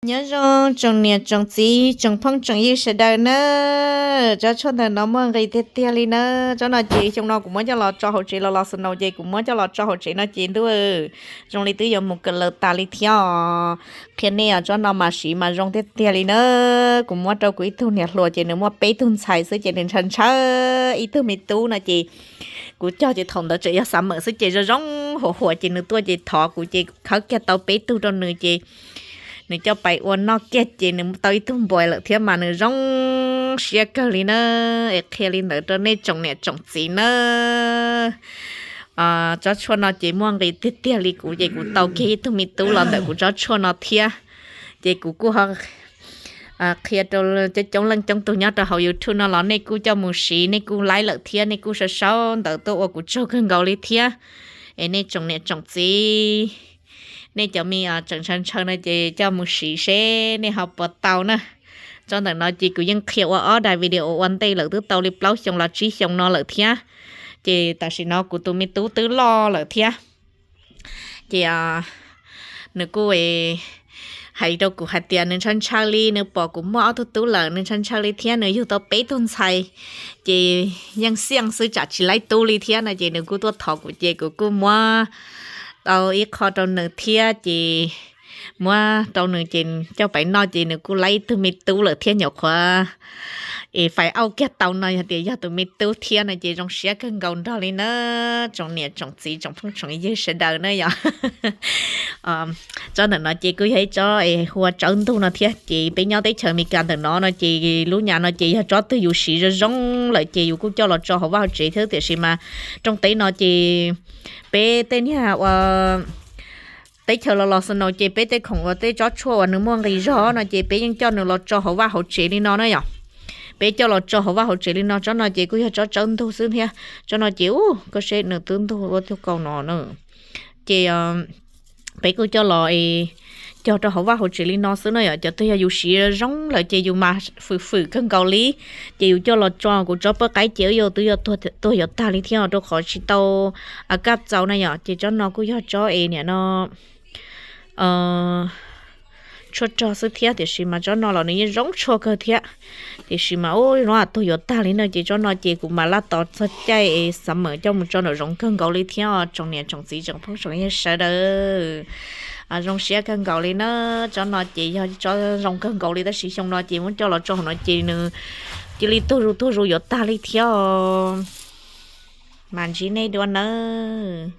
Nyob zoo tsoom niam tsoom txiv tsoom phooj tsoom ywg sawv daws na. Tsob tshuaj ntawm no muaj nqis tiag tiag li na. Tsob no ces xyoo no kuv muab coj los tso hauv tsev los los snow ces kuv muab coj los tso hauv tsev no ces ntuj, zoo li twb yuav mus kawm lawm tas li thiab os. Qhia nej os, tsob no mas siv mas zoo tiag tiag li na. Kuv muab rau kuv ib tug niam hluas ces nws muaj peb tug ntxhais xwb ces nws ntshaw ntshaw ib tug me tub no ces kuv cog ces thaum ntawd tseem yog xav mawm xwb ces zoo zoo huam huam ces nws tuaj ces thov kuv ces khawb kiag tau peb tug rau nws ces nws coj pais ua noj kiag ces nws tau ib tug npua lawm thiab mas nws zoo siab kawg li na. Es qhia li ntawd rau nej tsoom niam tsoom txiv na. Tsob tshuaj no ces muaj nqis tiag tiag li kuv ces kuv tau kiag ib tug me tub los ntawm kuv tsob tshuaj no thiab. Ces kuv kuj ho qhia rau coob coob leej coob tus nyob rau hauv YouTube no los nej kuj coj mus siv, nej kuj laib lawm thiab nej kuj sau sau ntawv tuaj ua kuv tsaug kawg nkaus li thiab. Es nej tsoom niam tsoom txiv, nej cov me tseem ntshaw ntshaw no ces coj mus siv seb nej ho puas tau na. Tsob ntawm no ces kuv yeej qhia ua ob daim video ua ntej lawm twb tau li plaub xyoo los tsib xyoo no lawm thiab. Ces tam sim no kuv tus me tub twb loj lawm thiab. Ces nws kuj hais rau kuv hais tias nws ntshaw ntshaw li, nws pom kuv muaj ob tug tub lawm nws ntshaw ntshaw li thiab nws yug tau peb tug ntxhais ces yeej xiaj xwb tsam tsis laib tub li thiab no ces nws kuj tuaj thov kuv ces kuv kuj muab tau ib qho rau nws thiab ces muab rau nws ces coj pais noj ces nws kuj laib ib tug me tub lawm thiab nyuam qhuav es fais auj kiag tau no yog tias yog tus me tub thiab no ces zoo siab kawg nkaus nrog li na tsoom niam tsoom txiv tsoom phooj tsoom ywg sawv daws na yom. Tsob ntawm no ces kuj yog ib tsob es hu ua tsawb ntug no thiab ces peb nyob teb chaws Amelikas ntawm no no ces lub nyam no ces yog tsob twg yus siv zoo zoo lawm ces yus kuj coj los tso hauv vaj hauv tsev thiab tiam sis mas rooj teb no ces peb tej niag ua teb chaws los los snow ces peb tej khoom uas tej tsob tshuaj uas nws muaj nqis zog no ces peb yeej coj nws los tso hauv vaj hauv tsev li no na yom. Peb coj los tso hauv vaj hauv tsev li no, tsob no ces kuj yog tsob tsawb ntug xwb thiab. Tsob no ces ub koj seb nws twb ntug ua tug kaus no na. Ces peb kuj coj los cog rau hauv vaj hauv tsev li no xwb no yom. Cov twg yog yus siv zoo lawm ces yus mas fwm fwm kawg nkaus li ces yus coj los tso kuv tsob paj qaib ces yuav twb yuav tuag yuav tag li thiab rau qhov tsis tau kaj txaus na yom. Ces tsob no kuj yog tsob es niam no tshuaj rog xwb thiab tiam sis mas tsob no los nws yeej zoo tshuaj kawg thiab. Tiam sis mas ub, zoo tuag yuav tag li no ces tsob no ces kuv mam laj tos txog caij es xav mam coj mus tso nraum zoov kawg nkaus li thiab os tsoom niam tsoom txiv tsoom phooj tsoom ywg sawv daws. Zoo siab kawg nkaus li na. Tsob no ces yog tsob zoo kawg nkaus li tab sis xyoo no ces muab coj los tso hauv no ces nws cia li tuag zus tuag zus yuav tag li thiab os. Mam ntsib nej dua nawb.